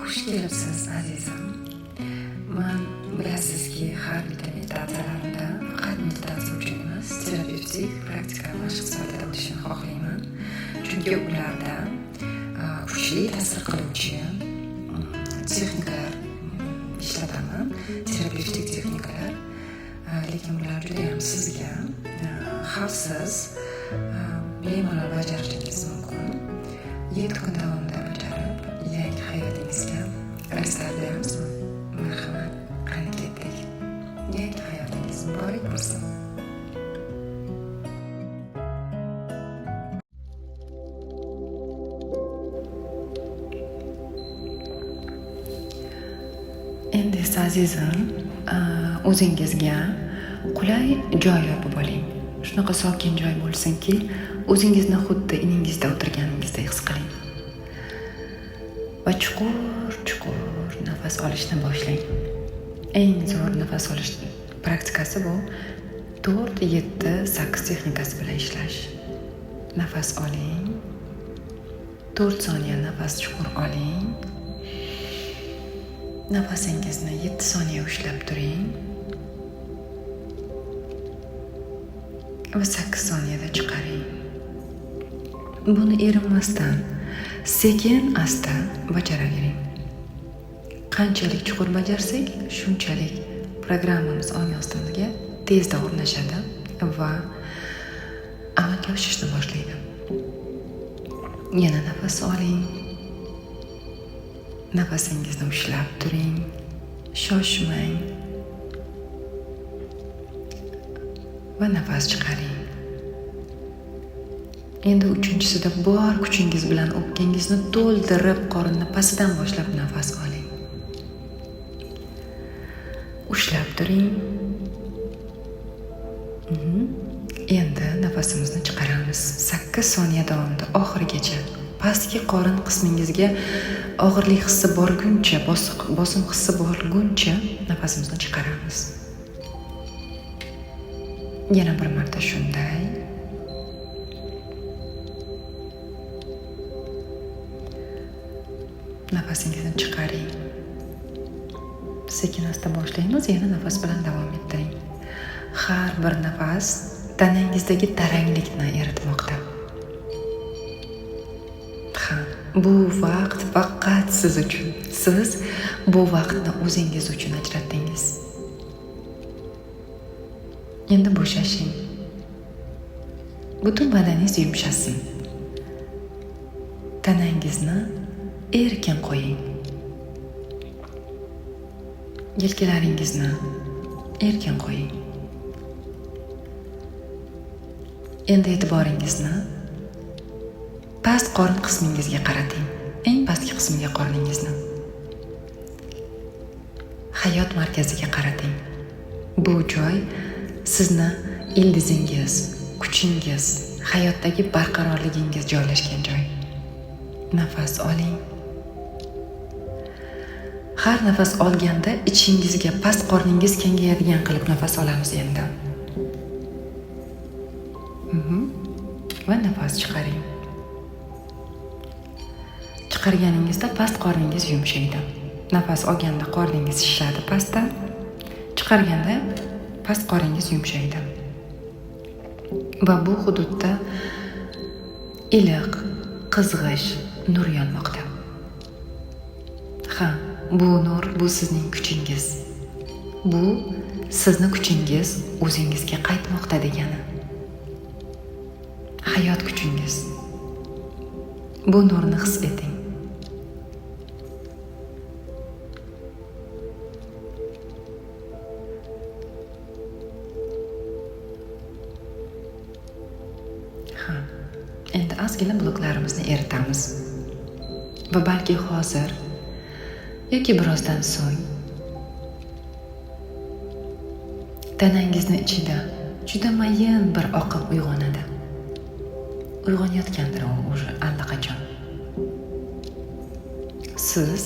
Xush kelibsiz, azizim. Man, bilasizki, har bitta meditatsiyalarimda faqat meditatsiya uchun emas, terapevtik praktika, mashq sifatida o'tishini xohlayman. Chunki ularda kuchli ta'sir qiluvchi texnikalar ishlataman, terapevtik texnikalar. Lekin bular judayam sizga xavfsiz, bemalol bajarishingiz mumkin. 7 kun davomida bajarib, yangi hayotingizga restart beramizmi? Marhamat, qani ketdik. Yangi hayotingiz muborak bo'lsin. Endi esa, azizim, o'zingizga qulay joy yopib oling. Shunaqa sokin joy bo'lsinki, o'zingizni xuddi iningizda o'tirganingizdek his qiling. Va chuqur-chuqur nafas olishni boshlang. Eng zo'r nafas olish praktikasi bu 4, 7, 8 texnikasi bilan ishlash. Nafas oling. 4 soniya nafas chuqur oling. Nafasingizni 7 soniya ushlab turing. Va 8 soniyada chiqaring. Buni erinmasdan, sekin asta bajaravering. Qanchalik chuqur bajarsak, shunchalik programmamiz ong ostimizga tezda o'rnashadi va amalga oshishni boshlaydi. Yana nafas oling. Nafasingizni ushlab turing. Shoshmang. Va nafas chiqaring. Endi uchinchisida bor kuchingiz bilan o'pkangizni to'ldirib, qorinni pastidan boshlab nafas oling. Ushlab turing. Endi nafasimizni chiqaramiz. 8 soniya davomida oxirigacha pastki qorin qismingizga og'irlik hissi borguncha, bosim hissi borguncha nafasimizni chiqaramiz. Yana bir marta shunday. Nafasingizni chiqaring. Sekin asta boshlaymiz, yana nafas bilan davom ettiring. Har bir nafas tanangizdagi taranglikni eritmoqda. Ha, bu vaqt faqat siz uchun. Siz bu vaqtni o'zingiz uchun ajratdingiz. Endi bo'shashing. Butun badaningiz yumshasin. Tanangizni erkin qo'ying. Yelkalaringizni erkin qo'ying. Endi e'tiboringizni past qorin qismingizga qarating. Eng pastki qismiga qorningizni. Hayot markaziga qarating. Bu joy sizni ildizingiz, kuchingiz, hayotdagi barqarorligingiz joylashgan joy. Nafas oling. Har nafas olganda ichingizga, past qorningiz kengayadigan qilib nafas olamiz endi. Va nafas chiqaring. Chiqarganingizda past qorningiz yumshaydi. Nafas olganda qorningiz shishadi pastdan, chiqarganda past qorningiz yumshaydi. Va bu hududda iliq, qizg'ish nur yonmoqda. Ha, bu nur, bu sizning kuchingiz. Bu sizni kuchingiz o'zingizga qaytmoqda degani. Hayot kuchingiz. Bu nurni his eting. Ha, endi ozgina bloklarimizni eritamiz. Va balki hozir yoki birozdan so'ng tanangizni ichida juda mayin bir oqim uyg'onadi. Uyg'onayotgandir u уже allaqachon. Siz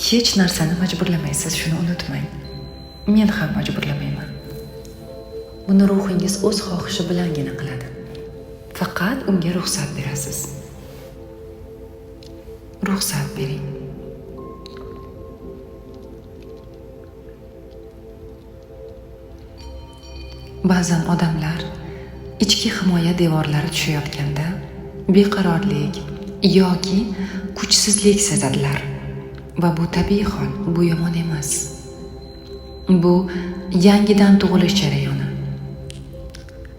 hech narsani majburlamaysiz, shuni unutmang. Men ham majburlamayman. Buni ruhingiz o'z xohishi bilangina qiladi. Faqat unga ruxsat berasiz. Ruxsat bering. Ba'zan odamlar ichki himoya devorlari tushayotganda beqarorlik yoki kuchsizlik sezadilar. Va bu tabiiy hol, bu yomon emas. Bu yangidan tug'ilish jarayoni.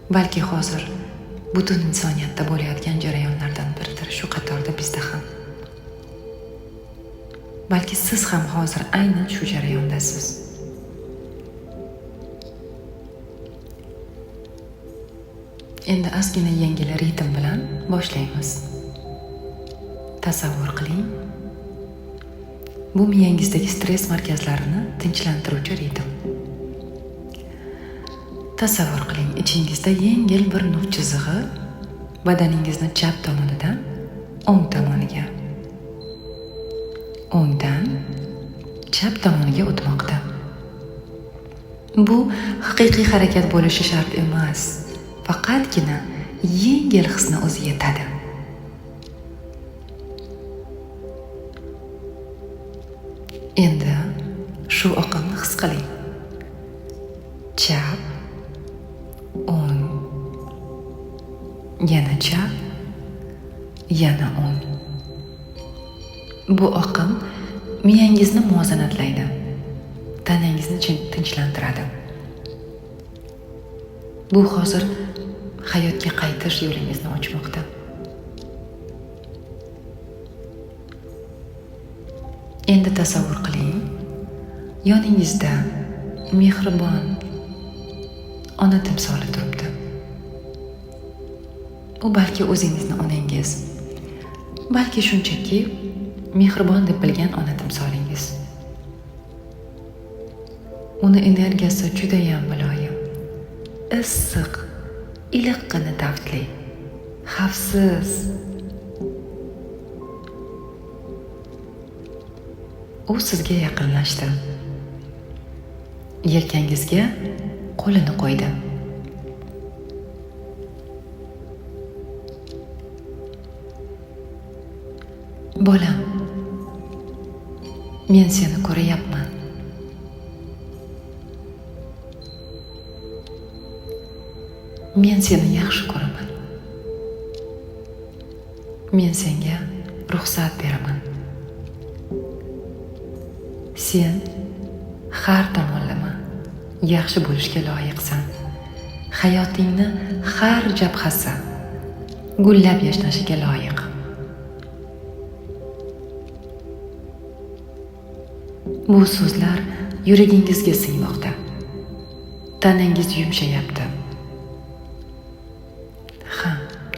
Balki hozir butun insoniyatda bo'layotgan jarayonlardan biridir, shu qatorda bizda ham. Balki siz ham hozir aynan shu jarayondasiz. Endi ozgina yengil ritm bilan boshlaymiz. Tasavvur qiling. Bu miyangizdagi stress markazlarini tinchlantiruvchi ritm. Tasavvur qiling, ichingizda yengil bir nur chizig'i badaningizni chap tomonidan o'ng tomoniga, o'ngdan chap tomoniga o'tmoqda. Bu haqiqiy harakat bo'lishi shart emas. Faqatgina yengil hisni o'zi yetadi. Endi shu oqimni his qiling. Chap, o'ng, yana chap, yana o'ng. Bu oqim miyangizni muvozanatlaydi, tanangizni tinchlantiradi. Bu hozir hayotga qaytish yo'lingizni ochmoqda. Endi tasavvur qiling, yoningizda mehribon ona timsoli turibdi. U balki o'zingizni onangiz, balki shunchaki mehribon deb bilgan ona timsolingiz. Uni energiyasi judayam muloyim, issiq, iliqqina taftli, xavfsiz. U sizga yaqinlashdi. Yelkangizga qo'lini qo'ydi. Bolam, men seni ko'rayapman. Men seni yaxshi ko'raman. Men senga ruxsat beraman. Sen har tomonlama yaxshi bo'lishga loyiqsan. Hayotingni har jabhasi gullab yashnashiga loyiq. Bu so'zlar yuragingizga singmoqda. Tanangiz yumshayapti. Ha,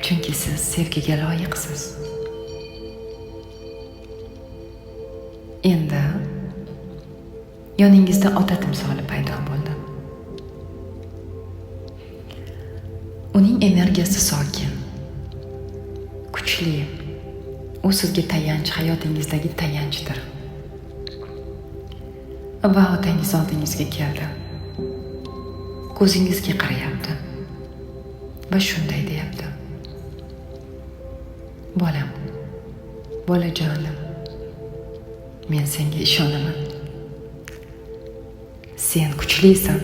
chunki siz sevgiga loyiqsiz. Endi yoningizda ota timsoli paydo bo'ldi. Uning energiyasi sokin, kuchli. U sizga tayanch, hayotingizdagi tayanchdir. Va otangiz oldingizga keldi. Ko'zingizga qarayapti va shunday deyapti: Bolam, bolajonim, men senga ishonaman. Sen kuchlisan.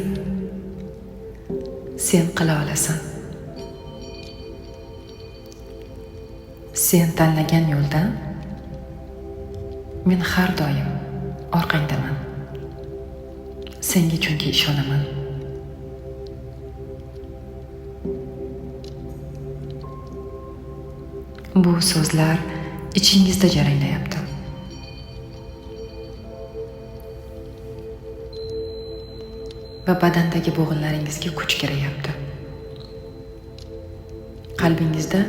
Sen qila olasan. Sen tanlagan yo'lda men har doim orqangdaman. Senga chunki ishonaman. Bu so'zlar ichingizda jaranglayapti. Va badandagi bo'g'inlaringizga kuch kirayapti. Qalbingizda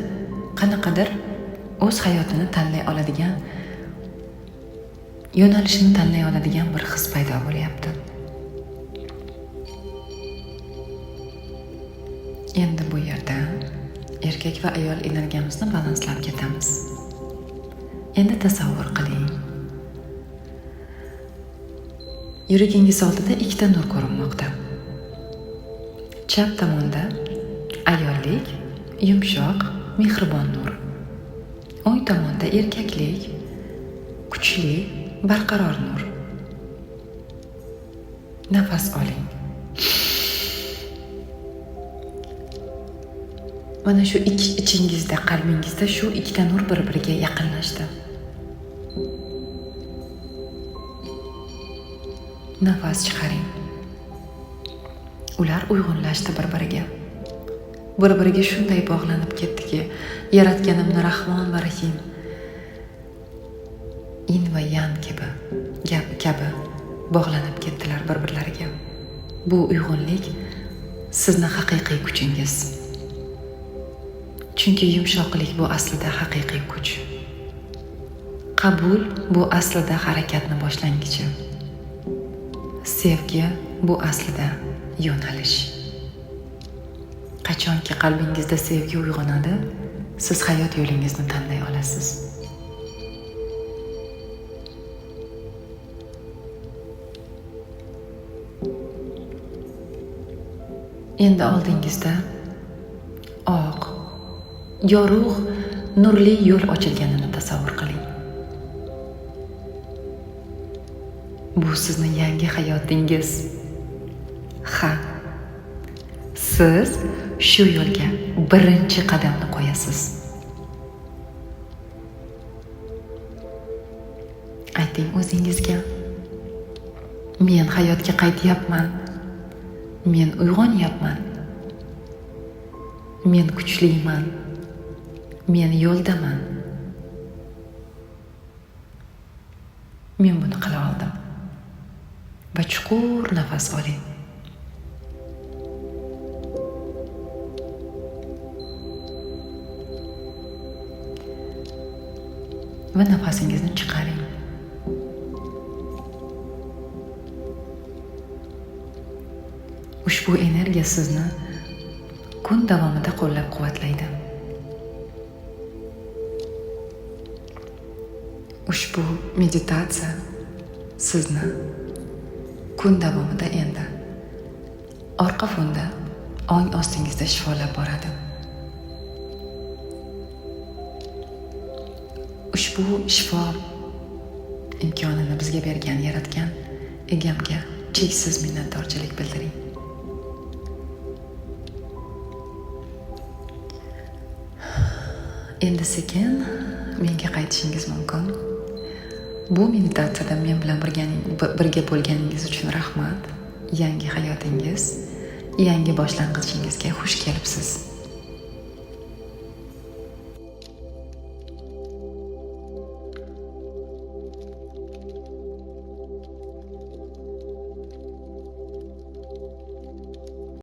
qanaqadir o'z hayotini tanlay oladigan, yo'nalishini tanlay oladigan bir his paydo bo'lyapti. Endi bu yerda erkak va ayol energiyamizni balanslab ketamiz. Endi tasavvur qiling. Yuragingiz oldida ikkita nur ko'rinmoqda. Chap tomonda ayollik, yumshoq, mehribon nur. O'ng tomonda erkaklik, kuchli, barqaror nur. Nafas oling. Mana shu ikki ichingizda, qalbingizda shu ikkita nur bir-biriga yaqinlashdi. Nafas chiqaring. Ular uyg'unlashdi bir-biriga. Bir-biriga shunday bog'lanib ketdiki, yaratganimni Rahmon va Rahim, in va yan kabi bog'lanib ketdilar bir-birlariga. Bu uyg'unlik sizni haqiqiy kuchingiz. Chunki yumshoqlik bu aslida haqiqiy kuch. Qabul bu aslida harakatni boshlangichi. Sevgi bu aslida yo'nalish. Qachonki qalbingizda sevgi uyg'onadi, siz hayot yo'lingizni tanlay olasiz. Endi oldingizda oq, yorug', nurli yo'l ochilganini tasavvur qiling. Bu sizni yangi hayotingiz. Ha, siz shu yo'lga birinchi qadamni qo'yasiz. Ayting o'zingizga: men hayotga qaytyapman. Men uyg'onyapman. Men kuchliman. Men yo'ldaman. Men buni qila oldim. Va chuqur nafas oling. Va nafasingizni chiqaring. Ushbu energiya sizni kun davomida qo'llab-quvvatlaydi. Ushbu meditatsiya sizni kun davomida endi orqa fonda ong ostingizda shifolab boradi. Ushbu shifo imkonini bizga bergan, yaratgan egamga cheksiz minnatdorchilik bildiring. Endi sekin menga qaytishingiz mumkin. Bu meditatsiyada men bilan birga bo'lganingiz uchun rahmat. Yangi hayotingiz, yangi boshlang'ichingizga xush kelibsiz.